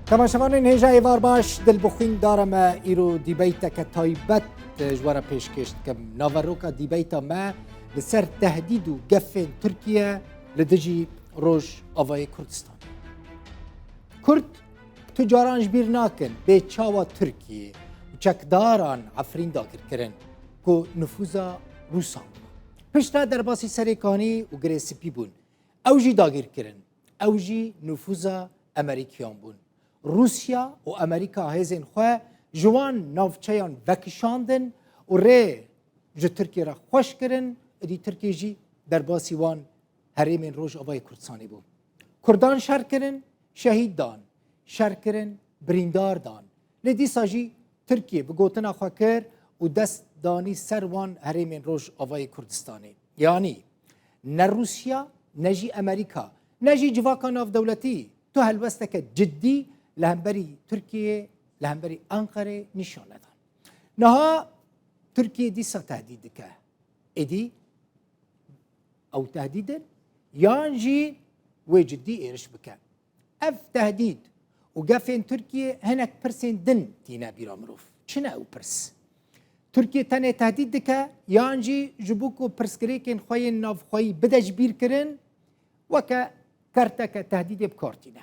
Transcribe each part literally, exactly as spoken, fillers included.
Temaşevanên hêja êvar baş, dil bi xwîn dara me îro dîbeyteke taybet ji we re pêşkêş dikim. Naveroka dîbeyta me li ser tehdîd û gefên Tirkiye li dijî Rojavayê Kurdistanê. Kurd tu caran ji bîr nakin bê çawa Tirkiye û çekdaran Efrîn dagir kirin ku nifûza Rûsan bû. Piştre derbasî Serê Kanî û Girê Spî bûn. Ew jî dagir kirin. Ew jî nifûza Amerîkiyan bûn. Rûsya û Amerîka hêzên xwe ji wan navçeyan vekişandin û rê ji Tirkiye re xweş kirin, êdî Tirkiye jî derbasî wan herêmên Rojavayê Kurdistanê bû. Kurdan şer kirin, şehîd dan, şer kirin, birîndar dan. Lê dîsa jî Tirkiye bi gotina xwe kir û dest danî ser wan herêmên Rojavayê Kurdistanê. Yanî ne Rûsya, ne jî Amerîka, ne jî civaka navdewletî tu helwesteke cidî li hemberî Tirkiyeyê, li hemberî Enqerê nîşan nedan. Niha Tirkiye dîsa tehdîd dike. Êdî ew tehdîd in, yan jî wê cidî êriş bike. Ev tehdîd û gefên Tirkiye hinek pirsên din tîne bîra mirov. Çi ne ew pirs? Tirkiye tenê tehdîd dike, yan jî ji bo ku pirsgirêkên xwe yên navxweyî bide ji bîr kirin, weke kerteke tehdîdê bi kar tîne?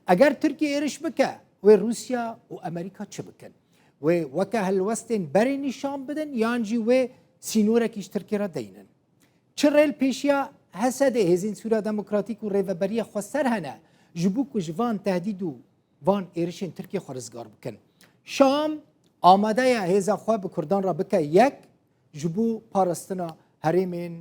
Eger Tirkiye êriş bike, wê Rûsya û Amerîka çi bikin? Wê weke helwestên berê nîşan bidin, yan jî wê sînorekî ji Tirkiye re deynin? Çi rê li pêşiya H S D, Hêzên Sûriya Demokratîk û Rêveberiya Xweser hene, ji bo ku ji van tehdîd û van êrişên Tirkiye xwe rizgar bikin? Şam amade ye hêza xwe bi Kurdan re bike yek, ji bo parastina herêmên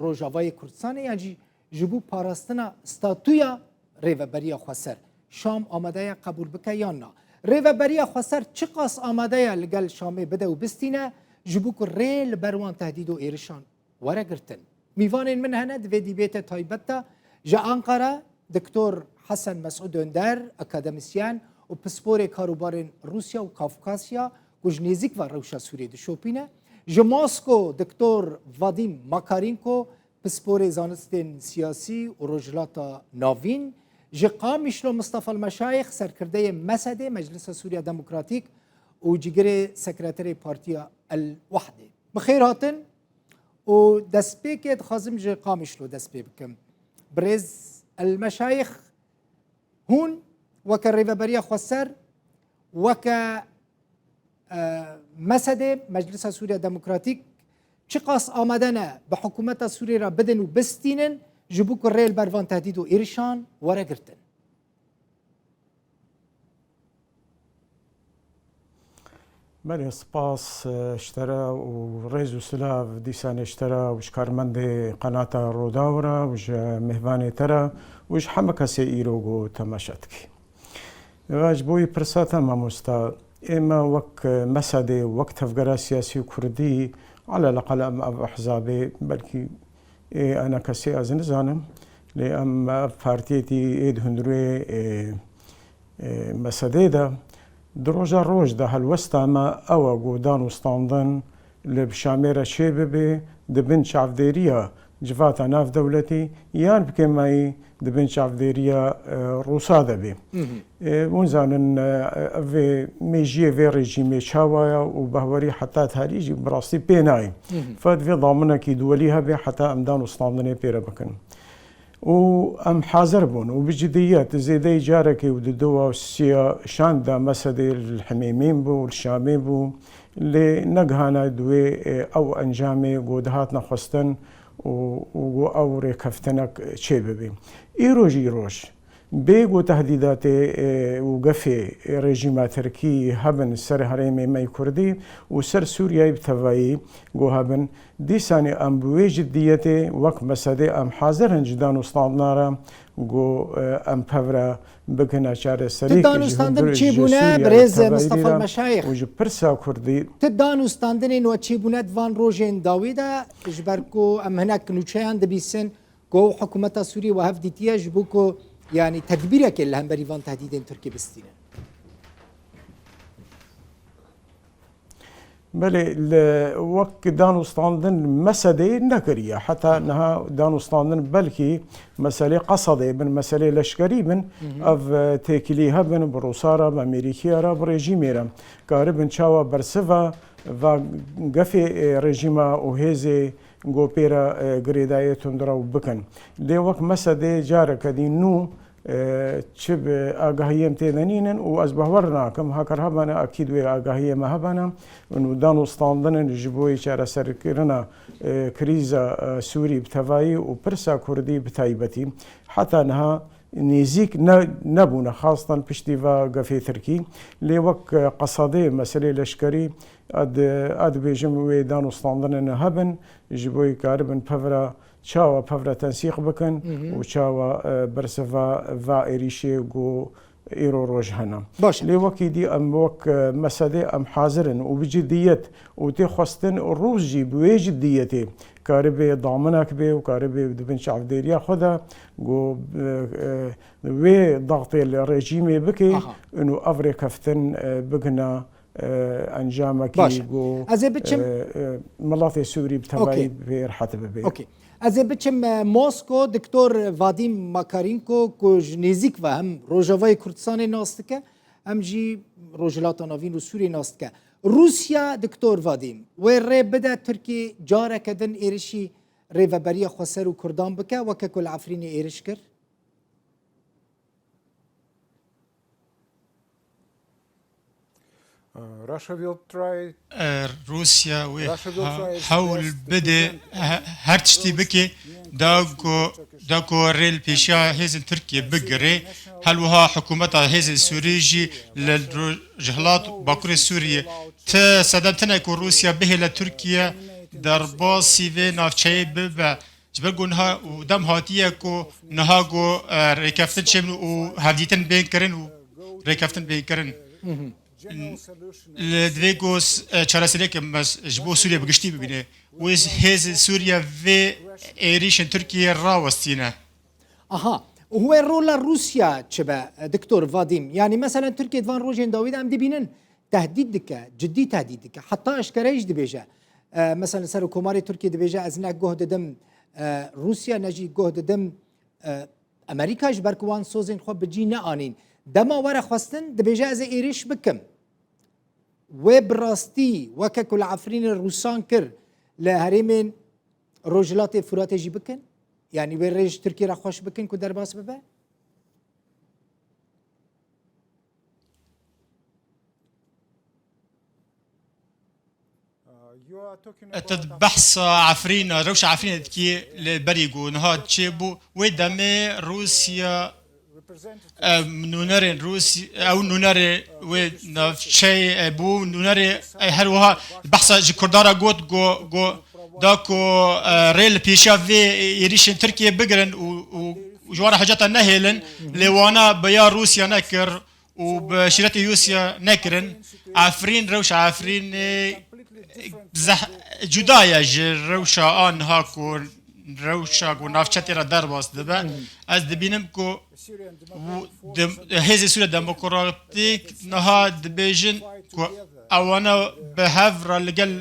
Rojavayê Kurdistanê, yan jî ji bo parastina statûya Rêveberiya Xweser? Şam amade ye qebûl bike yan na? Rêveberiya Xweser çiqas amade ye li gel Şamê bide û bistîne, ji bo ku rê li ber wan tehdîd û êrişan were girtin? Mîvanên min hene di vê dîbêtê taybet de. Ji Anqara, Doktor Hesen Mesûd Önder, akademisyen û pisporê karûbarên Rûsya û Kafkasya ku ji nêzîk ve rewşa Sûriyê dişopîne. Ji Mosko, Doktor Vadim Makarenko, pisporê zanistên siyasî û Rojhilata Navîn. Ji Qamişlo, Mistefa Meşayix, serkirdeyê M S D'ê, Meclisa Sûriya Demokratîk, û cîgirê sekreterê Partiya El Wehdê. Bi xêr hatin û destpêkê dixwazim ji Qamişlo dest pê bikim. Birêz El Meşayix, hûn weke Rêveberiya Xweser, weke, e, M S D'ê, Meclisa Sûriya Demokratîk, çiqas amade ne bi hikûmeta Sûriyê re bidin û bistînin, ji bo ku rê li ber van tehdîd û êrişan were girtin? Belê, spas, e, ji te re û rêz û silav dîsa ne ji te re û ji karmendê qenata Rûdaw re û ji mêvanê te re û ji heme kesê îro ku temaşe dike. Eva, ji bo wî pirsa te, mamosta, ê me wek, e, M S D'ê, wek tevgera siyasî kurdî, aleleqal em ev ehzabê, belkî ê ena kesê ez nizanim, lê em ev partiyetî ê di hundirê, ê, ê, M S D'ê de, di roja roj de helwesta me ew e ku dan û standin li bi Şamê re çê bibe, di bin çavdêriya civata navdewletî yan bi kêmayî di bin çavdêriya, e, Rûsa de be. Hı hı. E, hûn zanin, e, vê mêjiyê vê rejîmê çawa ye û behwerî heta tarî jî bi rastî pê nayê. Hı hı. Fed vê daminekî duwelî hebe heta em dan û standinê pê re bikin. Û em hazir bûn û bi cidiyet zêdeyî carekê û di dowa siya şan de mesedê li Himêmîn bû, li Şamê bû, lê negihana di wê, e, ew encamê ku dihatne xwestin û, û ku ew rêkeftinek çê bibe. Îro jî roj, bê ku tehdîdatê, e, û gefê, e, rejîma Tirkî hebin ser herêmê me yê Kurdî û ser Sûriyeyê bi tevayî ku hebin, dîsanê em bi wê ciddiyetê wek mesedê em hazir in ji dan û standina re ku, e, em pevre bikine çareserî. Ti dan û standin çêbûne, birêz Mistefa Meşayix? Û ji pirsa Kurdî. Ti dan û standinên we çêbûne di van rojên dawî de, ji ber ku em hinek nûçeyan dibîsin, ku hikûmeta Sûriyê we hev dîtiye ji bo ku, yanî, tedbîrekê li hemberî van tehdîdên Tirkiyê bistîne? Belê, li wek danûstandin Mesedê nekiriye. Heta niha danûstandin belkî meselê Qesedê bin, meselê leşkerî bin, ev, e, têkilî hebin, bi Rûsa re, bi Amerîkiya re, bi rejîmê re. Karibin çawa bersiva va gefê, e, rejîma û hêzê ku pê re, e, girêdayê tundrew bikin. Lê wek Mesedê careke dî nû, e, çi bi agahiyê em tê de nînin û ez bawer nakim, heker hebene, ekîd wê agahiyê me hebene. Û danûstandinin ji bo yê çareserkirina, e, krîza, e, Sûrî bi tevayî û pirsa Kurdî bi taybetî heta niha nêzîk ne, nebûne, xastan piştî va gefê Tirkî. Lê wek, e, Qesedê, meselê leşkerî, ez, ez dibêjim wê danûstandinin hebin, ji bo yê karibin pevra çawa pevre tensîq bikin û çawa, e, bersiva va êrîşê ku îro roj hene. Baş e. Lê wekî dî em wek, e, Mesedê em hazir in û bi cidiyet û tê xwestin Rûs jî bi wê cidiyetê karibê daminek bê û karibê di bin çavdêriya xwe de ku, e, e, wê daxtê li rejîmê bike û ev rêkeftin, e, bigina e, encamekî Baş e. ku, Ez ê biçim e, e, miletê Sûrî bi tevayî Okey. Bê rehet bibe. Okey. Ez ê biçim, e, Mosko, Doktor Vadîm Makarinko, ku ji nêzîk ve hem Rojavayê Kurdistanê nas dike, hem jî Rojhilata Navîn û Sûriyê nas dike. Rûsya, Doktor Vadîm, wê rê bide Tirkiyê careke din êrişî rêveberiya xweser û Kurdan bike, weke ku li Efrînê êriş kir? Uh, Russia will try E, Rûsya wê Russia will ha-, try its hewl best to bide, prevent he-, her tiştî bike, da ku, da ku rê li pêşiya hêzên Tirkiyê bigire, hel wiha hikûmeta hêzên Sûrî jî li Rojhilat Bakurê Sûriyê ti sedem tine ku Rûsya bihêle Tirkiye derbasî vê navçeyê bibe. Ji ber ku niha û dem hatiye ku niha ku, e, rêkeftin çêbin û hevdîtin bên kirin û rêkeftin bên kirin. Li divê ku s-, e, çareseriyeke mes-, ji bo Sûriye bi giştî bibîne. Wê hêzên Sûriye vê êrîşên Tirkiyê rawestîne. Aha. Û wê rola Rûsya çi be, e, Doktor Vadîm? Yanî, meselen, Tirkiye di van rojên dawî de em dibînin tehdîd dike, cidî tehdîd dike. Heta eşkere jî dibêje. E, meselen, Serokkomarê Tirkiye dibêje, ez ne guh didim, e, Rûsya, ne jî guh didim, e, Amerîka, ji ber ku wan sozên xwe bi cî neanîn. Dema were xwestin, dibêje, ez ê êrîş bikim. Wê bi rastî weke ku li Efrînê Rûsan kir, li herêmên Rojhilatê Furatê jî bikin? Yanî wê rê ji Tirkiyê re xweş bikin ku derbas bibe? Te di behsa Efrîna, rewşa Efrînê dikî, li berî ku niha çêbû, wê demê Rûsya, e, nûnerên Rûsy-, ew nûnerê wê navçeyê, e, bû, nûnerê, e, her wiha behsa ji Kurdan re got, go-, go-, da ku, e, rê li pêşiya vê êrîşên Tirkiyê bigirin û, û ji wan re hiceta nehêlin, lê wana bi ya Rûsya nekir. û bi şîretê Rûsya nekirin. Efrîn, rewşa Efrînê zeh-, cuda ye ji rewşa a niha ku rewşa ku navçe tê re derbas dibe. Ez dibînim ku û dem-, hêzên Sûriya Demokratîk niha dibêjin ku ewana bi hev re li gel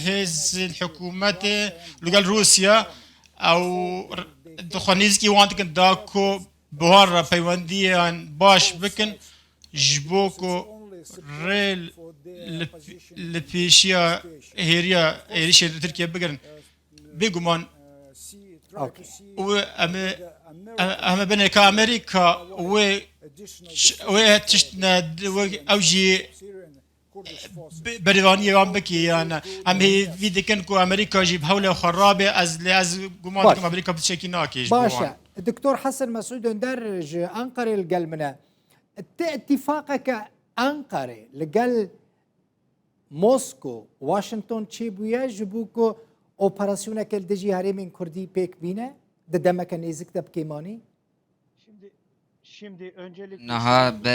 hêzên hikûmetê, li gel Rûsya, ew r-, di xwe nêzîkî wan dikin da ku bi wan re peywendiyan baş bikin, ji bo ku rê li, li pêşiya hêriya êrîşên li Tirkiye bigirin. Bêguman Okey. û em ê, em, em ê binê ka Amerîka wê ç-, wê tişt ne, wê ew jî Bi-, berivaniyê wan bikî, yan em hêvî dikin ku Amerîka jî bi hewlê xwe rabe, ez lê ez guman Baş. dikim Amerîka bi tiştekî nake ji bo Baş wan. e. Doktor Hesen Mesûd Önder ji Ankarê li gel min e. Ti îtîfaqeke Ankarê li gel Mosko, Washington çêbûye ji bo ku operasyoneke li dijî herêmên Kurdî pêk bîne, di demeke nêzik de bi kêmanî? Niha bi,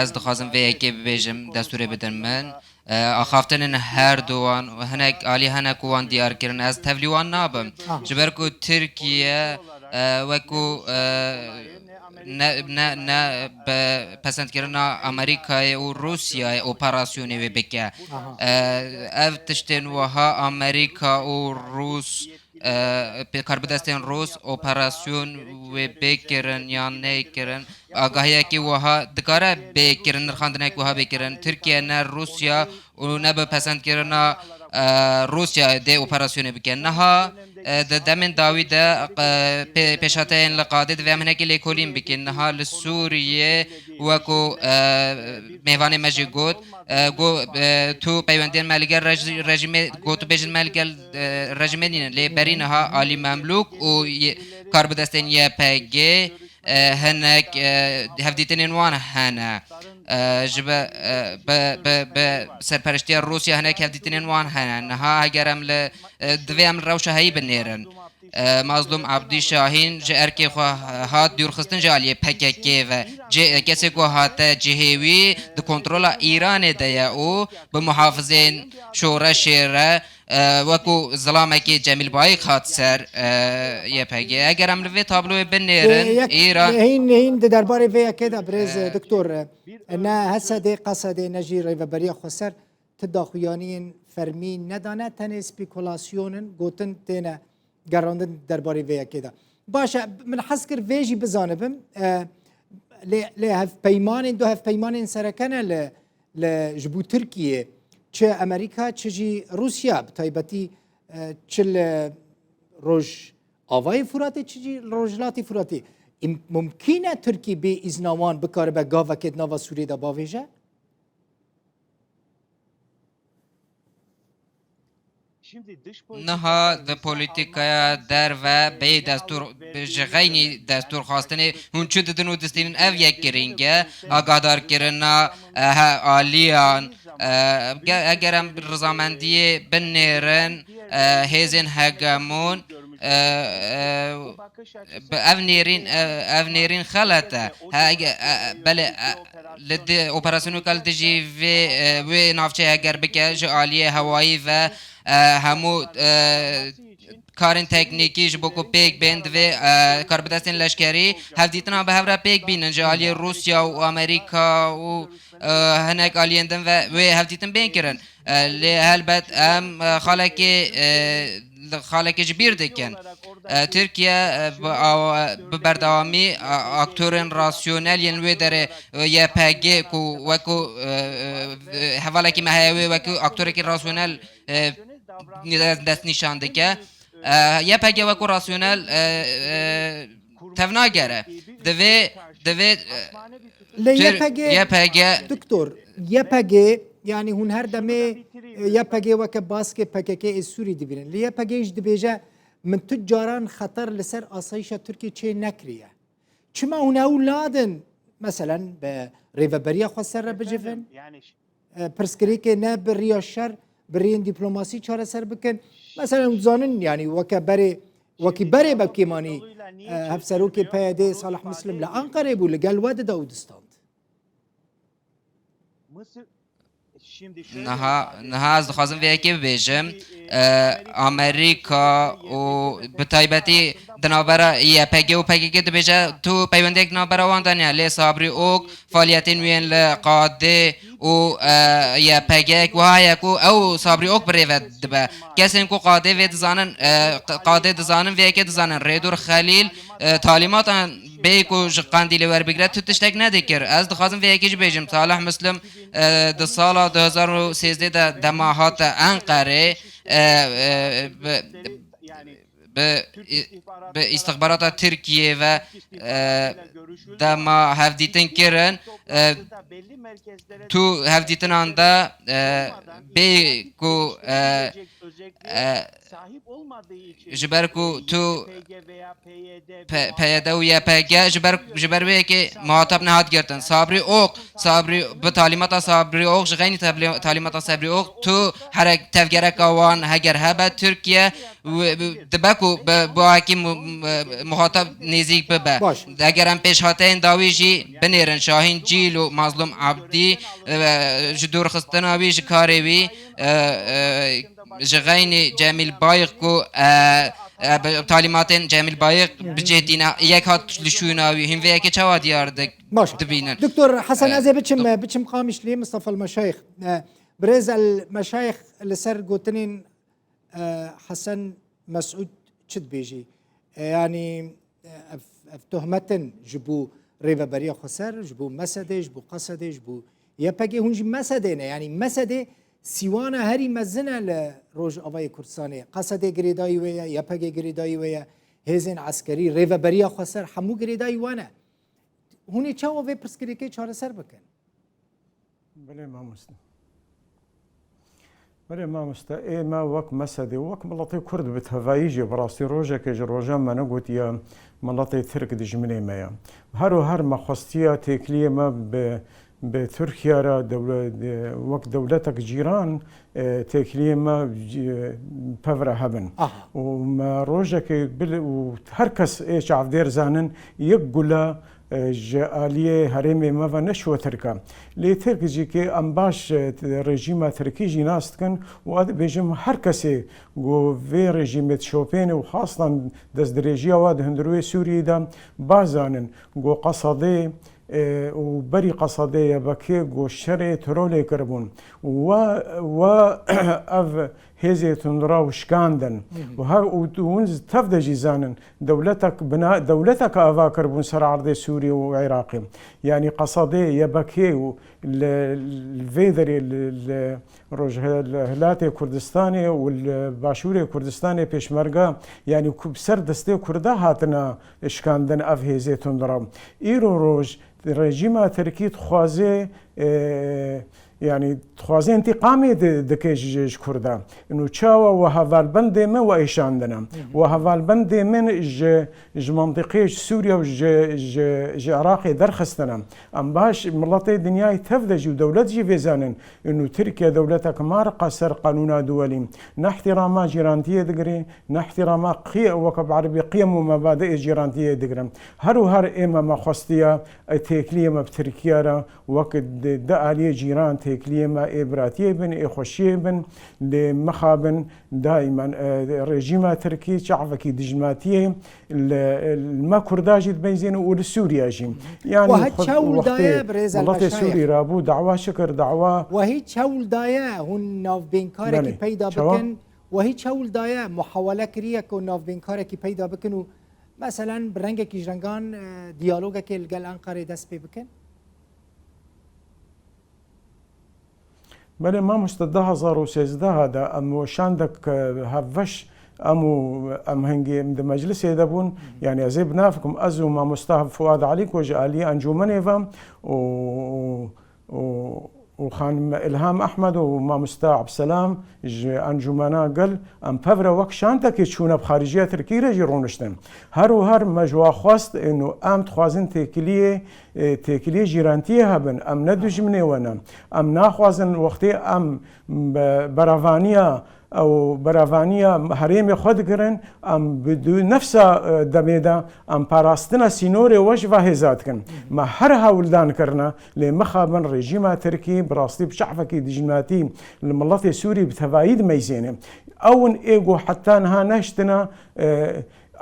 ez dixwazim vê yekê bibêjim, destûrê bidin min. E, axaftinên her du wan, hinek alî hene ku wan diyar kirin, ez tevlî wan nabim. Aha. Ji ber ku Tirkiye, e, wekû, e, ne, ne, ne bi pesendkirina Amerîkayê û Rûsyayê operasyonê wê bike. Aha. E, ev tiştên wiha Amerîka û Rûs, e, pê-, karbidestên Rûs operasyon wê bê kirin yan neyê kirin. Agahiyekî wiha dikare bê kirin, nirxandinek wiha bê kirin. Tirkiye ne Rûsya û ne bi pesendkirina, e, Rûsya dê operasyonê bike. Niha, e, di demên dawî de, e, pê-, pêşhateyên li qadê divê em hinekî lêkolîn bikin. Niha li Sûriyê wekû, e, mêvanê me jî got, e, got, e, tu peywendiyên me li gel rejî-, rejîmê, gotûbêjên me li gel, e, rejîmê nîne. Lê berî niha Alî Memlûk û y-, karbidestên Y P G, e, hinek, e, hevdîtinên wan hene. E, ji be-, e, be-, be-, be serpereştiya Rûsya hinek hevdîtinên wan hene. Niha heger em li, e, divê em li rewşa heyî binêrin. E, Mazlûm Abdî Şahîn ji erkê xwe hat dûrxistin ji aliyê P K K ve. Cê-, kesê ku hate cihê wî di kontrola Îranê de ye û bi muhafizên şoreşê re, e, wekû zilamekî Cemîl Bayik hat ser, e, Y P G. Eger em li vê tabloyê binêrin, Ê, yek, Îran hîn, hîn di derbarê vê yekê de birêz, e, doktor, e, ne H S D'ê, Q S D'ê, ne jî Rêveberiya Xweser ti daxuyaniyên fermî nedane, tenê spekulasyonin gotin têne gerandin derbarê vê yekê de. Baş e, min hez kir vê jî bizanibim. E, lê, lê hevpeymanên, du hevpeymanên sereke ne li, li, ji bo Tirkiyê, çi Amerîka, çi jî Rûsya, bi taybetî, e, çi li Rojavayê Furatê, çi jî li Rojhilatê Furatê. Îm-, mumkîn e Tirkî bê îzna wan bikaribe gavekê di nava Sûriyê de bavêje? Niha di polîtîkaya derve bê destûr, ji xeynî destûrxwastinê hûn çi didin û distînin, ev yek girîng e. Agahdarkirina, e, he, aliyan, e, ge-, eger em rizamendiyê binêrin, e, hêzên hegemon, e, e, bi ev nêrîn, e, ev nêrîn xelet e. He, ege-, e, e, belê, e, li di-, operasyoneka li dijî vê, e, wê navçeyê heger bike ji aliyê hewayî ve, e, hemû, e, karên teknîkî ji bo ku pêk bên divê, e, karbidestên leşkerî hevdîtina bi hev re pêk bînin ji aliyê Rûsya û Amerîka û, e, hinek aliyên din ve wê hevdîtin bên kirin. E, lê helbet em, e, xalekê, e, li xalekê ji bîr dikin. E, Tirkiye, e, bi awa-, bi berdewamî, e, aktorên rasyonel yên wê derê, e, Y P G ku wekû, e, e, hevalekî me heye wê wekû aktorekî rasyonel, e, dest nîşan dike. E, Y P G wekû rasyonel, e, e, tevnagere. Divê, divê, e, Lê Tir-, Y P G, Y P G doktor, Y P G, yanî hûn her demê, e, Y P G weke baskê P K K ê Sûrî dibînin. Lê Y P G jî dibêje, min tu caran xeter li ser asayîşa Tirkiyê çê nekiriye. Çima hûn ew ladin, meselen, bi Rêveberiya Xweser re bicivin? E, pirsgirêkê ne bi riya şer, bi riyên dîplomasî çareser bikin. Mesela, hûn dizanin, yanî weke berê, wekî berê be kêmanî, e, hevserokê P Y D Salih Muslim li Enqerê bû, li gel we dida û distand. Niha, niha ez dixwazim vê yekê bibêjim. E, Amerîka û bi taybetî di navbera Y P G û P K K dibêje, tu peywendiyek di navbera wan de niye. Lê Sabrî Ok, faaliyetên wî yên li qadê û, e, Y P G yek wiha ye ku ew Sabrî Ok bi rê ve dibe. Kesên ku qadê vê dizanin, e, q-, qadê dizanin, vê yekê dizanin. Rêdûr Xelîl, e, talîmatan bê ku ji Qendîlê werbigire tu tiştek nedikir. Ez dixwazim vê yekê jî bêjim. Salih Muslim, e, di sala du hezar û sêzdeh de dema hate Enqerê, e, e, bi, bi, bi îstixbarata Tirkiyê ve, e, dema hevdîtin kirin, e, tu hevdîtinan de, e, bê ku, e, e, ji ber ku tu P-, P Y D û Y P G ji ber, ji ber wê yekê muhatap nehat girtin. Sabrî Ok, Sabrî, bi talîmata Sabrî Ok, ji xeynî tabli-, talîmata Sabrî Ok, tu herek tevgereka wan heger hebe Tirkiye, û, û dibe ku bi, bi wekî mu-, mu-, muhatap nêzîk bibe. Baş. Eger em pêşhateyên dawî jî binêrin, Şahîn Cîl û Mazlûm Abdî, e, ji dûrxistina wî ji karê wî, e, e, ji xeynî Cemîl Bayik ku, e, e, bi talîmatên Cemîl Bayik Yani bicêtîne, yek hat li şûna wî, hîn vê yekê çawa diyar dik-, Baş. dibînin? Doktor Hesen, E, ez ê biçim, do- biçim Qamişlî, Mistefa el Meşayix. E, Birêz el Meşayix li ser gotinên, e, Hesen Mesûd çi dibêjî? E, yanî, e, ev, ev tohmetin ji bo Rêveberiya Xweser, ji bo mesedê, ji bo qesedê, ji bo Y P G, hûn jî mesedê ne. Yanî mesedê sîwana herî mezin e li Rojavayê Kurdistanê. Qesedê girêdayî wê ye, Y P G girêdayî wê ye, hêzên eskerî, Rêveberiya Xweser, hemû girêdayî wan e. Hûn ê çawa vê pirsgirêkê çareser bikin? Belê mamoste. Belê mamoste, ê me wek mesedê, wek miletê Kurd bi tevayî jî, bi rastî rojekê ji rojan me negotiye miletê Tirk dijminê me ye. Her û her me xwestiya têkiliyê me bi, bi Tirkiye re dewle-, de-, wek dewletek cîran, e, têkiliyê me, e, pevre hebin. Aha. Û me rojekê bil-, û her kes ê çavdêr zanin, yek gule e, ji aliyê herêmê me ve neşiwe Tirk e. Lê Tirk jî ke em baş, e, rejîma Tirkî jî nas dikin û ez dibêjim her kesê ku vê rejîmê dişopêne û xastan destdirêjiya wa di hundirwê Sûriyê de baş zanin ku Qesedê, e, û berî Qesedê Y P G ku şerê terorê kiribûn. Û wa, wa ev hêzê tundra û şikandin. Hı hı. Û her, û hûn tev de jî zanin, dewletek bina-, dewletek ava kiribûn ser erdê Sûriyê û Iraqê. Yanî Qesedê, Y P G û li, li vê derê li, li Rojhilatê Kurdistanê û li Başûrê Kurdistanê pêşmerga, yanî ku bi ser destê Kurda hatine şikandin ev hêzê tundra. Îro roj rejîma Tirkî dixwaze, e, Yanî dixwaze întîqamê di-, dike ji, ji Kurda. Ino çawa we hevalbendê me we êşandine. Hı hı. We hevalbendê min ji, ji mentiqê, ji Sûriye û ji, ji, ji Iraqê derxistine. Em baş miletê dinyayê tev de jî û dewlet jî vê zanin. Ino Tirkiye dewletek mar qeser qanûna duwelî. Ne îhtîrama cîrantiyê digire, ne îhtîrama qiye-, weke bi erebî qiyem û mebadiê cîrantiyê digire. Her û her ê me me xwestiya, e, têkiliyê me bi Tirkiye re, Wek di, di aliyê cîran têkiliyê me ê biratiyê bin, ê xweşiyê bin, lê mixabin daimen, e, rejîma Tirkî çavekî dijmatiyê li, li me Kurda jî dimeyzêne û li Sûriye jî. Yanî Wa hiç xwe-, hewl wextê daye, birêz miletê Elmeşayix? Sûrî rabû, dawa çi kir, dawa Wa hiç hewl daye hûn navbênkarekî Belê. peyda Çawa? bikin? Wa hiç hewl daye, muhawele kiriye ku navbênkarekî peyda bikin û meselen bi rengekî ji rengan, e, diyalogekê li gel Enqerê dest pê bikin? Belê mamoste, du hazar û sêzdeh de em weşandek, e, hevbeş em û em hingê em di meclisê de bûn. Hı hı. Yanî ez ê bi nav bikim, ez û mamoste Fuad Elî ku ji aliyê encûmenê ve û, û, û, û xanim Îlham Ehmed û mamoste Ebselam ji encûmena Gel, em pevre wek şandekê çûne bi xariciya Tirkî re jî rûniştin. Her û her me ji wa xwest, êno em dixwazin têkiliyê, e, têkiliyê jîrantiyê hebin. Em ne dijminê we ne. Em naxwazin wextê em be-, berevaniya ew berevaniya herêmê xwe digirin, em bi du nefsa, e, demê de em parastina sînorê we ji va hêza dikin. Me her hewldan kirine, lê mixabin rejîma Tirkî bi rastî bi çavekî dijminatî li miletê Sûrî bi tevayî dimeyzêne. Ew in ê ku heta niha nehiştine, e,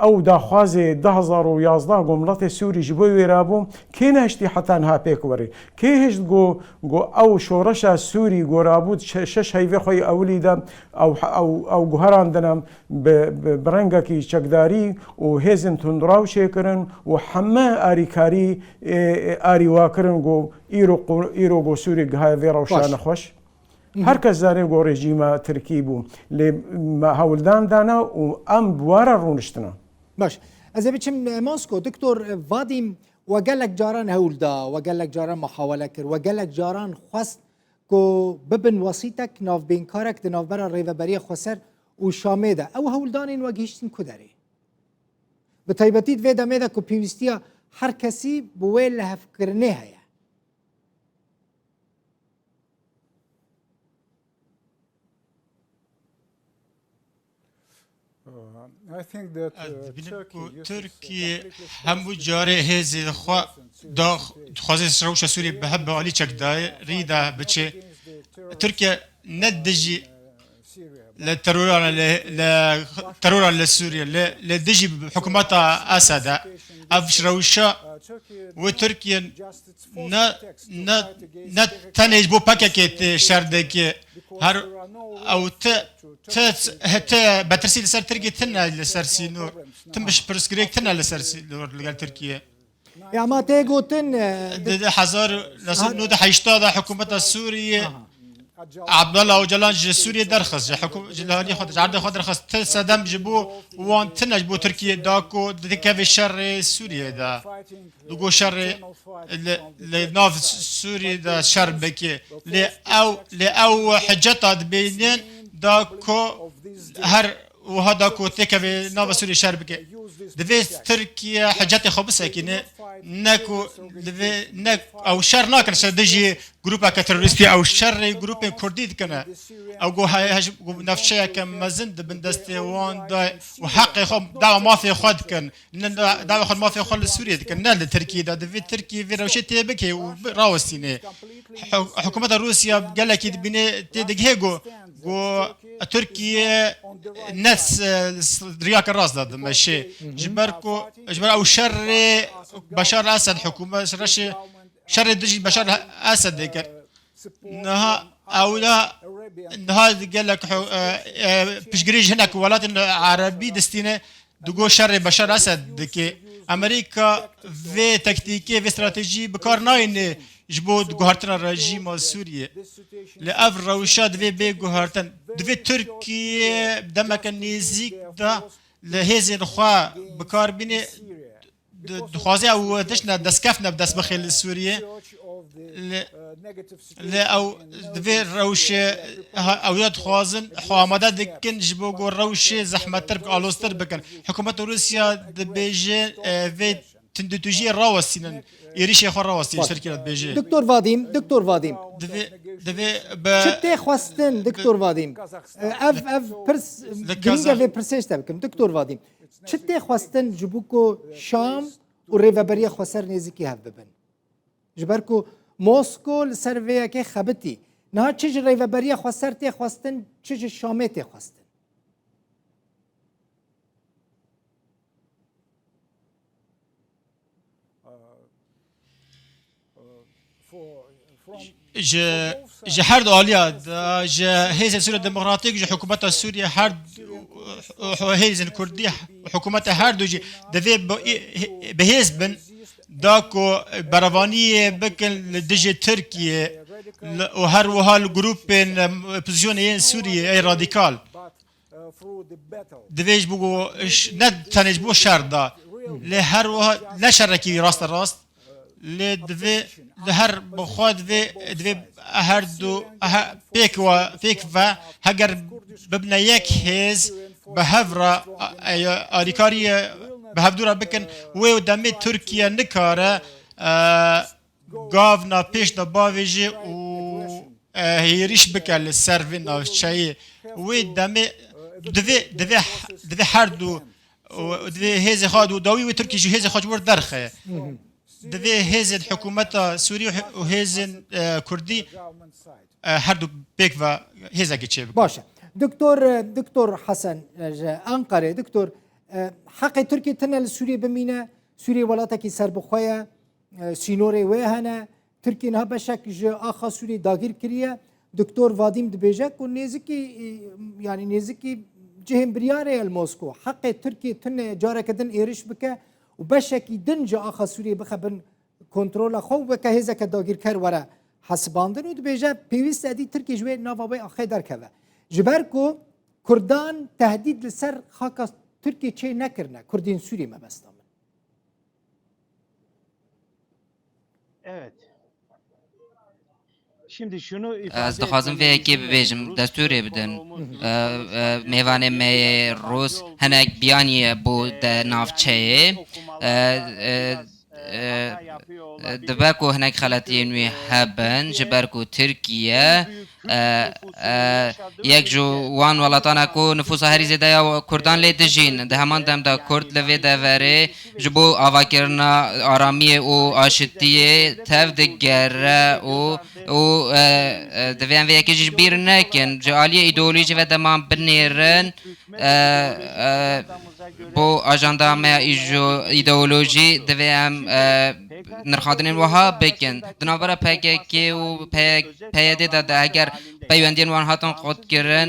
Ew daxwazê du hazar û yazdeh ku miletê Sûrî ji bo wê rabû, kê nehiştî heta niha pêk werê? Kê hişt ku, ku ew şoreşa Sûrî ku rabû şe-, şeş heyvê xwe yê ewilî de ew, ew, ew guherandine bi, bi, bi rengekî çekdarî û hêzên tundraw çêkirin û heme arîkarî, ê, ê, arî wa kirin ku îro qu-, îro ku Sûrî gihaye vê rewşa Baş. nexweş? Hı hı. Her kes zane ku rejîma Tirkî bû. Lê me hewldan dana û em bi wa re rûniştine. Baş. Ez ê biçim, e, Mosko. Doktor, e, Vadîm, we gelek caran hewl da, we gelek caran muhawele kir, we gelek caran xwest ku bibin wesîtek, navbênkarek di navbera Rêveberiya Xweser û Şamê de. Ew hewldanên we gihîştin ku derê? Bi taybetî di vê demê de ku pêwîstiya her kesî bi wê lihevkirinê heye. Uh, I think that, Ez uh, dibînim Turkey ku uses, uh, Tirkiye completely hemû carê hêzê xwe da, dixwaze rewşa Sûriyê bi hemî alî çekdarî de biçe. Tirkiye ne dijî li teroran li, li teroran li Sûriyê, li, li dijî hikûmeta Esed e. Ev rewşa wê Tirkiye ne, ne, ne tenê ji bo P K K tê şer dike. Her ew ti, ti, ti betirsî li ser Tirkiye tine li ser sînor. Tim pirsgirêk tine li ser sînor li gel Tirkiye. Ya ma tê gotin, e, Di, di hezar neh sed nod û heştê de hikûmeta Sûriyê Aha. Abdullah Ocalan ji Sûriyê derxist, ji hikû-, ji aliyê xwe, ji erdê xwe derxist. Ti sedem ji bo wan tine ji bo Tirkiye da ku dikeve şerê Sûriyê de. Digo şerê li, li nav Sûriyê de şer bike. Lê ew, lê ew hiceta dibînin da ku her wiha da ku têkeve nava Sûriyê şer bike. Divê Tirkiye hicetê xwe bisekîne, ne ku divê, ne, ew şer nakin ser dijî grûpeke terorîstî, ew şerê grûpên Kurdî dikine. Ew ku he-, hej-, ku navçeyeke mezin di bin destê wan de û heqê xwe, dawa mafê xwe dikin. Ne, ne, dawa xwe mafê xwe li Sûriyê dikin, ne li Tirkiyê de. Divê Tirkiye vê rewşê tê bike û bi-, rawestîne. Hi-, hikûmeta Rûsya gelekî dibîne tê digihê ku, ku Tirkiye ne s-, s-, riyake rast de dimeşe. Ji ber ku, ji ber ew şerê Beşar Esed hikûmet, reşê şerê dijî Beşar Esed dikir. Niha ew da, niha gelek hi-, e, e, piştgirî ji hinek welatên erebî distîne, digo şerê Beşar Esed dike. Amerîka vê taktîkê, vê stratejî bi kar nayîne ji bo guhartina rejîma Sûriyê. Li ev rewşa divê bê guhartin. Divê Tirkiye demeke nêzîk de li hêzên xwe bi kar bîne. Di-, dixwaze ew tiştine destkefne bi dest bixê li Sûriyê. Lê, lê ew di vê rewşê ha-, ew ya dixwazin xwe amade dikin ji bo ku rewşê zehmettir bikin, aloztir bikin. Hikûmeta Rûsya dibêje, e, vê tundûtûjiyê rawestînin, êrişê xwe rawestînin, ji Tirkiyê re dibêje. Doktor Vadîm, Doktor Vadîm. Divê, divê bi Çi tê xwestin, Doktor Vadîm? E, ev, ev pirs, Li girîng e Kaza- vê pirsê ji te bikim, Doktor Vadîm. Çi tê xwestin ji bo ku Şam û Rêveberiya Xweser nêzîkî hev bibin? Ji ber ku Mosko li ser vê yekê xebitî. Niha çi ji Rêveberiya Xweser tê xwestin, çi ji Şamê tê xwestin. Ji, ji her du aliya de, ji Hêzên Sûriya Demokratîk, ji Hikûmeta Sûriye her du, hêzên Kurdî, hikûmeta her du jî divê bi, bi hêz bin, da ku berevaniyê bikin li dijî Tirkiye li, û her wiha li grûpên, em, opozisyonê yên Sûriye ê radîkal. Divê ji bo ş-, ne tenê ji bo şer da, lê her wiha ne şerekî raste rast, lê divê li her bi xwe divê, divê her du he-, pêk ve, pêk ve heger bibine yek hêz bi hev re, e, e, alîkariyê bi hevdû re bikin, wê demê Tirkiye nikare, e, gavna pêş de bavêje û, e, hêriş bike li ser vê navçeyê. Wê demê divê, divê, divê her du, û divê hêzê xwe û dawî wê Tirkî jî hêzê xwe ji wir derxe. Divê hêzên hikûmeta Sûrî û hêzên, e, Kurdî, e, her du pêk ve hêzekê çêbikin. Baş e. Doktor, e, Doktor Hesen, e, ji Enqerê, Doktor, e, heqê Tirkî tine li Sûriyê bimîne, Sûriyê welatekî serbixwe ye. E, sînorê wê hene. Tirkiye niha beşek ji axa Sûriyê dagîr kiriye. Doktor Vadîm dibêje ku nêzikî, e, yanî nêzikî cihên biryarê ye li Mosko. Heqê Tirkiye tune careke din êriş bike û beşekî din ji axa Sûriyê bixe bin kontrola xwe û weke hêzeke dagîrker were hesibandin û dibêje pêwîst e dî Tirkiye ji wê nava wê axê derkeve. Ji ber ku Kurdan tehdîd li ser xaka Tirkiye çê nekirine, Kurdên Sûriyê mebesta min. Evet. Şimdi şunu Ez ifade dixwazim vê etmemi yekê isim verin. bibêjim, destûrê bidin. Konuğumuz E, e, Mêvanê me yê Rûs hinek biyaniye bû de navçeyê. E, e, e, e, dibe ku hinek xeletiyên wî hebin, ji ber ku Tirkiye, e, e, yek ji wan welatan e ku nifûsa herî zêde ya Kurdan lê dijîn. Di heman dem de Kurd li vê deverê ji bo avakirina aramiyê û aşitiyê tev digere û û, e, e, divê em vê yekê jî ji bîr nekin. Ji aliyê îdeolojî ve dema em binêrin, e, e, bo ajanda me ya îjo-, îdeolojî divê em, e, nirxandinên wiha bikin. Di navbera P K K û P-, P Y D de, de eger peywendiyên wan hatin qutkirin,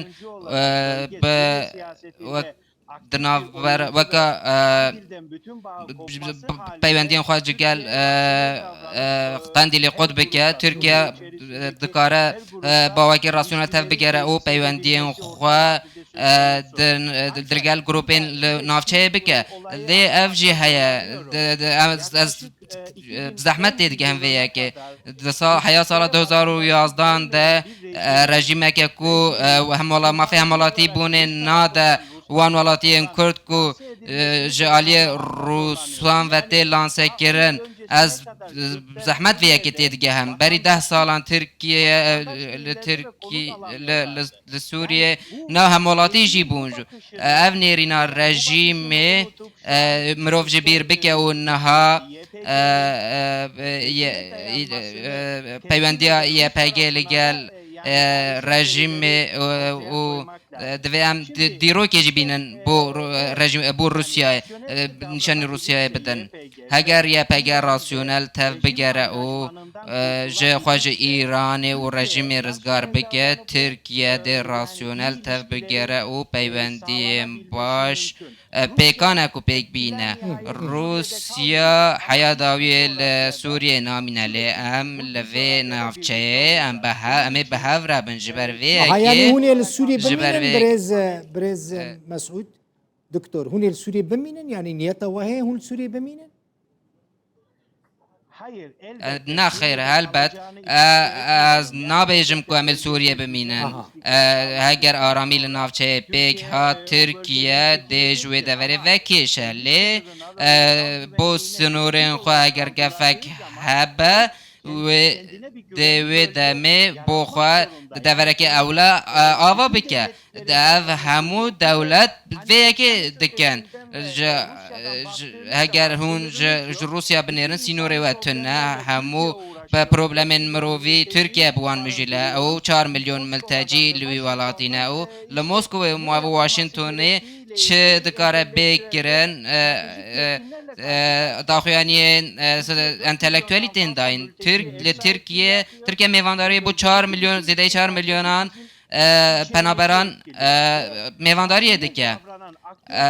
e, bi wek di navber-, weke, e, peywendiyên xwe ji gel, e, e, Qendîlê qut bike. Tirkiye, e, dikare, e, bawekî rasyonel tev bigere û peywendiyên xwe, e, di, di, di gel grûpên li navçeyê bike. Lê ev jî heye. Di, di, ez, ez, e, bi zehmet tê digihim vê yekê. Di sal, heya sala du hezar û yazdan de, e, rejîmeke ku, e, hemwela-, mafê hemwelatî bûnê nade wan welatiyên Kurd ku, e, ji aliyê Rûsan ve tê lansekirin. Ez, e, bi zehmet vê yekê tê digihim. Berî deh salan Tirkiye, e, li Tirkî-, li, li, li Sûriyê na hemwelatî jî bûn. Ji, e, ev nêrîna rejîmê, e, mirov ji bîr bike û niha, e, e, e, ye-, e, peywendiya Y P G li gel, e, rejîmê, e, û, e, divê em di-, dîrokê jî bînin bo Ru-, e, rejîm, e, bo Rûsyayê, e, nîşanî Rûsyayê bidin. Heger Y P G rasyonel tev bigere û, e, ji xwe ji Îranê û rejîmê rizgar bike, Tirkiye dê rasyonel tev bigere û peywendiyên baş, e, pêkan e ku pêk bîne. Rûsya heya dawiyê li Sûriyê namîne, lê em li vê navçeyê em bi he-, em ê bi hev re bin. Ji ber vê Aha, yanî yekê, hûn ê li Sûriyê ji ber bimînin, vê yekê, birêz, birêz, e, Mesûd, doktor, hûn ê li Sûriyê bimînin? Yanî niyeta we heye hûn li Sûriyê bimînin? E, nexêr, helbet. E, ez nabêjim ku em ê li Sûriyê bimînin. Aha. E, heger aramî li navçeyê pêk hat, Tirkiye dê ji wê deverê vekêşe. Lê, e, bo sinorên xwe heger gefek hebe, wê dê wê demê bo xwe di deverekê ewle, e, ava bike. Di ev hemû dewlet vê yekê dikin. Ji, ji, heger hûn ji, ji Rûsya binêrin, sînorê we tune, hemû pe-, problemên mirovî Tirkiye bi wan mijûl e. Ew çar milyon miltecî li wî welatî ne û li Moskowê û mava Washingtonê çi dikare bê kirin, e, e, e, daxuyaniyên, e, se-, entelektuelî tên dayîn. Tirk, li Tirkiye, Tirkiye mêvandariyê bo çar milyon, zêdeyî çar milyonan, e, penaberan, e, mêvandariyê dike. E,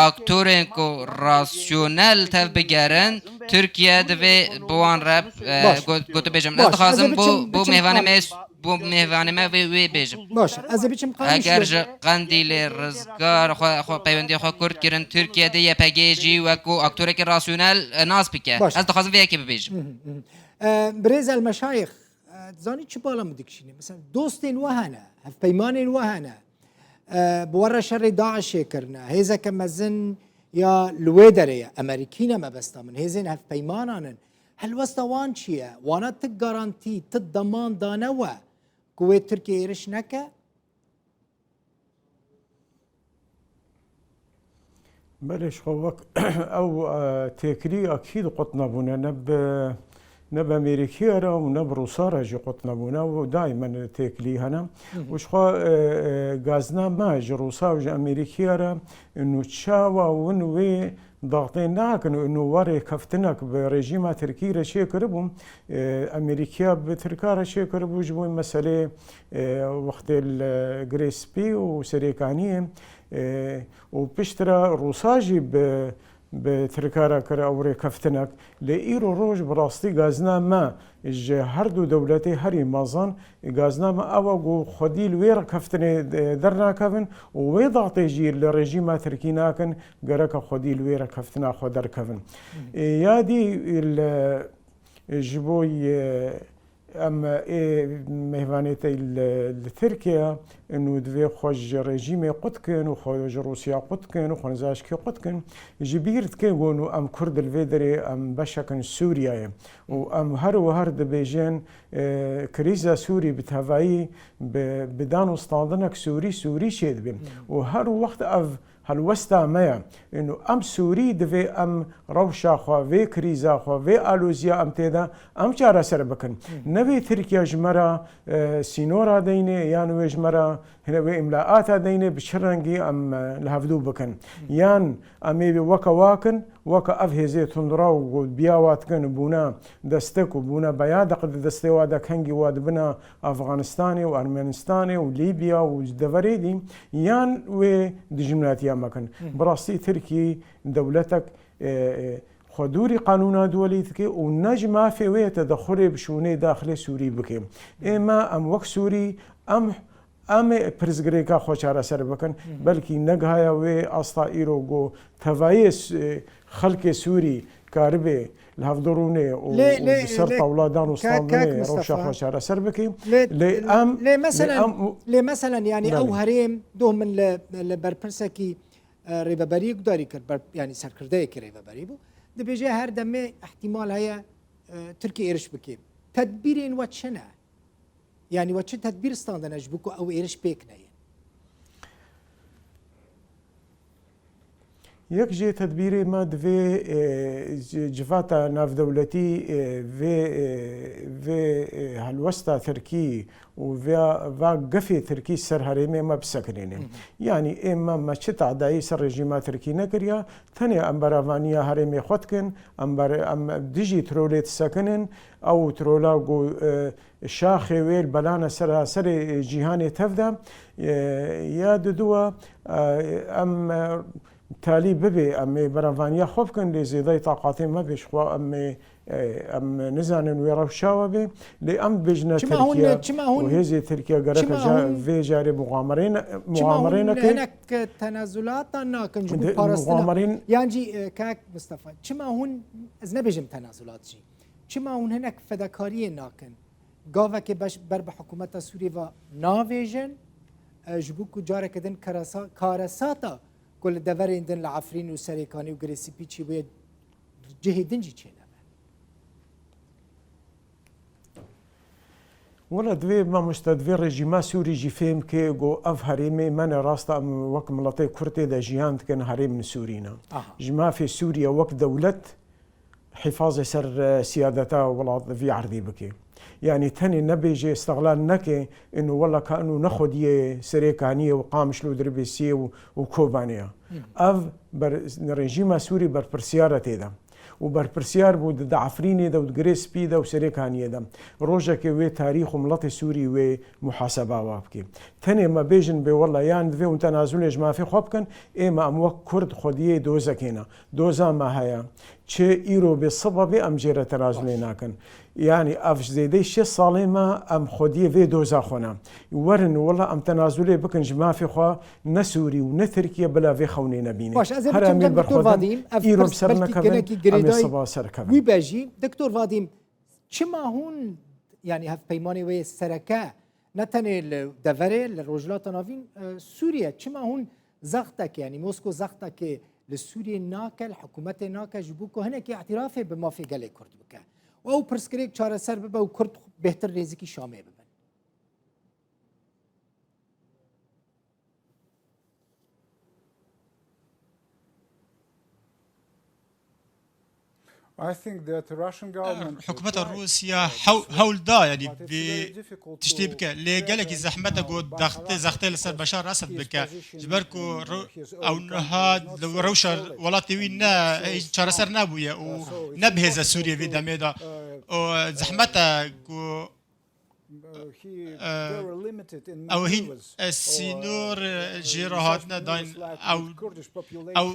aktorên ku rasyonel tev bigerin, Tirkiye divê bi wan re, e, Baş. got-, gotibêjim. Ez Baş. Ez ê dixwazim bo, biçim, bo biçim mêvanê qal- me, bo mêvanê me wê, wê bêjim. Baş. Ez ê biçim Qamişlo. Eger ji Qendîlê Rizgar xwe, xwe peywendiya xwe kurt kirin, Tirkiye dê Y P G jî wekû aktorekî rasyonel, e, nas bike. Baş. Ez dixwazim vê yekê bibêjim. Hı hı, hı hı. E, birêz El Meşayix, e, dizanî çi bala min dikişîne? Mesela dostên we hene, hevpeymanên we hene. E, bi we re şerê DAIŞê kirine. Hêzeke mezin ya li wê derê ye. Emerîkî ne mebesta min. Hêzên hevpeymanan in. Helwesta wan çi ye? Wana ti garantî, ti deman dane we ku wê Tirkiye êriş neke? Belê, ji xwe wek ew, e, têkilî akîd qut nebûne, ne bi, ne bi Amerîkiya re û ne bi Rûsa re jî qut nebûne û daîmen têkilî hene. Hı hı. Û ji xwe, e, e, gazina me ji Rûsa û ji Amerîkiya re, û çawa win wê daxtê nakin û wê rêkeftinek bi rejîma Tirkî re çêkiribû, e, Amerîkiya bi Tirka re çêkiribû ji bo meselê, e, wextê li Girê Spî û Serêkaniyê, e, û piştre Rûsa jî bi, bi Tirka re kir ew rêkeftinek. Lê îro roj bi rastî gazina me ji her du dewletê herî mezin, gazina me ew e ku xwedî li wê rêkeftinê, e, dernakevin û wê daxtê jî li rejîma Tirkî nakin, gereke xwedî li wê rêkeftina xwe derkevin. Hı hı. E, ya dî li, ji bo, e, em, ê mêvanê te li, li Tirkiye, û divê xwe ji rejîmê qut kin û xwe ji Rûsya qut kin û xwe ji aşkê qut kin. Ji bîr dike ku nû em Kurd li vê derê em beşek in Sûriyeyê. Û em her û her dibêjin, e, krîza Sûrî bi tevayî bi, bi dan û standinek Sûrî, Sûrî çêdibe. Û her wext ev Helwesta me ye. Ino em Sûrî divê em rewşa xwe, vê krîza xwe, vê aloziya em tê de, em çareser bikin. Ne wê Tirkiye ji me re, e, sînora deynê, yan wê ji me re hine wê îmlaata deynê, bi çi rengî em, e, li hevdû bikin. Yan em ê weke wa kin, weke ev hêzê tundrew ku biya wa dikin bûne destek û bûne beyadeq di destê wa de, kengî wa dibine Afganistanê û Ermenistanê û Lîbya û deverê dî, yan wê dijminatiya me kin. Bi rastî Tirkî dewletek, e, e, xwe dûrî qanûna duwelî dike û ne ji mafê wê ye tedexulê bi şûnê daxilê Sûrî bike. Ê me em wek Sûrî, em, em ê pirsgirêka xwe çareser bikin. Belkî negihaya wê asta îro ku tevayê s-, e, xelkê Sûrî karibe li hevdû rûnê û, Lê, û lê, bi ser lê, tawla dan û kak, kak standinê rewşa Mustafa. Xwe çareser bike. Lê, Lê em, lê lê meselen, em lê meselen, yanî, Belê. Ew herêm, doh min li, li berpirsekî, e, rêveberiyê gudarî kir, ber-, yanî serkirdeyekî rêveberî bû. Dibêje her demê ihtimal heye, e, Tirkiye êriş bike. Tedbîrên we çi ne? Yanî we çi tedbîr standine ji bo ku ew êriş pêk neyê? Yek jê tedbîrê me divê, e, ci-, civata navdewletî, e, vê, e, vê, e, helwesta Tirkî û vê, va gefê Tirkî ser herêmê me bisekinîne. Yanî ê me, me çi tadayî ser rejîma Tirkî nekiriya, tenê em beravaniya herêmê xwe dikin, em ber-, em dijî trolê disekinin, ew trola ku, e, şaxê wê belane seraserê cîhanê tev de, e, ya diduwa, e, em, e, talî bibe, em ê beravaniya xwe bikin, lê zêdeyî taqatê me bê, ji xwe em ê, e, em nizanin wê rewşa we bê, lê em dibêjine Çima hûn, Tirkiye çima hûn, û hêzê Tirkiye gereke çima ja-, hûn, vê carê muxamerê ne-, çima muxamerê hûn neke. Hinek tenazulata nakin ji bo Di-, parastina? muxamerên Yan jî, e, kak Mistefa, çima hûn, ez nebêjim tenazulat jî, çima hûn hinek fedakariyê nakin? Gavekê beş-, ber bi hikûmeta Sûriyê ve navêjin, e, ji bo ku careke din karesa-, karesata ku li deverên din li Efrîn û Serêkanî û Girê Spî çêbûye cihê din jî çênebe. Wele divê mamoste, divê rejîma Sûrî jî fêm ke ku ev herêmê me ne, rast e, em wek miletê Kurd tê de jiyan dikin, herêm li Sûrî ne. Aha. Ji mafê Sûriye wek dewlet hifazê ser, e, siyadeta welat vî erdî bike. Yanî tenê nebêje, îstiqlal neke, ino wela ka ino ne xwediyê Serêkaniyê û Qamişlo û Dirbêsiyê û, û Kobanê ye. Ev ber-, rejîma Sûrî berpirsiyar e tê de. Û berpirsiyar bû di, di Efrînê de û di Girê Spî de û Serêkaniyê de. Rojekê wê tarîx û miletê Sûrî wê muhaseba wa bike. Tenê me bêjin bê wela yan divê hûn tenazulê ji mafê xwe bikin, ê me em wek Kurd xwediyê dozekê ne. Doza me heye. Çi îro bê sibe bê em jê re tenazulê nakin. Yanî ev ji zêdeyî şêst salê me em xwediyê vê doza xwe ne. Werin wela em tenazulê bikin ji mafê xwe, ne Sûrî û ne Tirkiye bila vê xewnê nebîne. Baş, ez ê Her biçim em ê cem Doktor berxwe din, Vadîm, ev îro pirs ser belkî nekevin, gelekî em ê girêdayî siba ser kevin. Wî be jî, Doktor Vadîm, çima hûn, yanî hevpeymanê wê sereke, ne tenê li deverê, li Rojhilata Navîn, e, Sûriye, çima hûn zextekê, yanî Mosko zextekê li Sûriyê nake, li hikûmetê nake, ji bo ku hinekî îtirafê bi mafê gelê Kurd bike û ew pirsgirêk çareser bibe û Kurd bêhtir nêzîkî Şamê bibin? Hikûmeta Rûsya hew-, hewl da, yanî vê tiştê bike. Lê gelekî zehmet e ku zextê, zextê li ser Beşar Esed bike. Ji ber ku Rû-, ew niha li rewşa welatê wî ne, hîç çareser nebûye û ne bi hêz e Sûriyê vê demê de. Û zehmet e ku Ew hîn, e, sînor, e, jê re hatine dayîn. Ew, ew,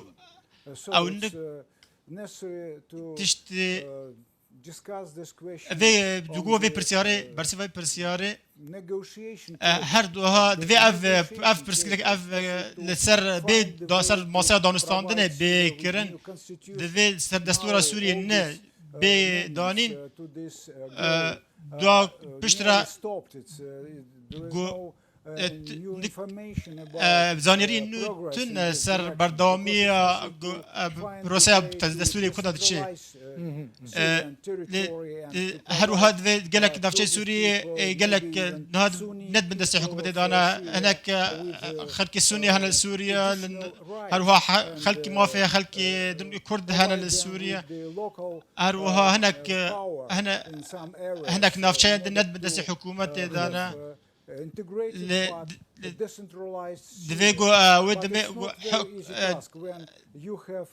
ew ne tiştî. Vê, e, ji bo vê pirsyarê, bersîva vê pirsyarê, e, her duha divê ev, e, ev pirsgirêk, ev, e, li ser bê da ser masaya danûstandinê bê kirin, divê ser destûra Sûriyê ne bê danîn, e, dua piştre gu-, E, zanîrî nû tune ser berdewamiya proseya destûrê Kurda diçe. Her wiha divê gelek navçeyê Sûriyê gelek niha ne di bin destê hikûmetê de ne. Hinek xelkê Sûnî hene li Sûriye, her wiha xelkê mafê xelkê din Kurd hene li Sûriye. Her wiha hinek hinek navçeyên din ne di bin destê hikûmetê de ne. Lê divê ku wê demê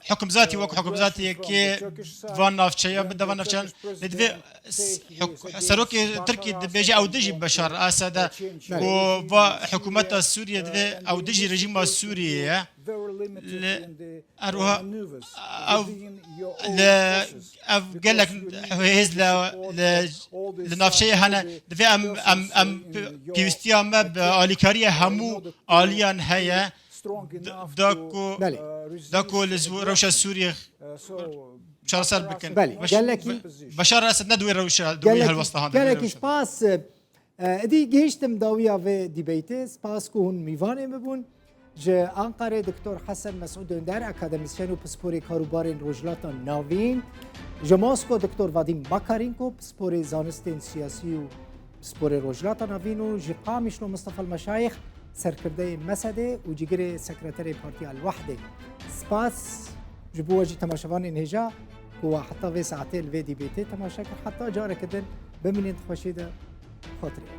hukimzatî wek hukimzatiyekê van navçeya, bi de van navçeyan lê divê serokê Tirkî dibêje ew dijî Beşar Esed e ku va hikûmeta Sûriye divê ew dijî rejîma Sûriye ye. Lê her wiha ev li ev gelek hêz li li navçeyê hene. Divê em em em pêwîstiya me bi alîkariya hemû aliyan heye da ku da ku li rewşa Sûriyê çareser bikin. Belê, gelekî Beşar Esed ne di wê rewşa, di wê helwesta hane. Gelekî spas. Êdî gihiştim dawiya vê dîbeytê. Spas ku hûn mîvanê min bûn. Ji Anqarê Doktor Hesen Mesûd Önder, akademîsyen û pisporê karûbarên Rojhilata Navîn, ji Mosko Doktor Vadîm Makarinko, pisporê zanistên siyasî û pisporê Rojhilata Navîn û ji Qamişlo Mustafa El Meşayix, serkirdeyê mesedê û cîgirê sekreterê Partiya El Wehdê. Spas ji bo we jî temaşevanên hêja ku we heta vê saetê li vê dîbêtê temaşe kir. Heta careke din bimînin di xweşiyê de, xatirê.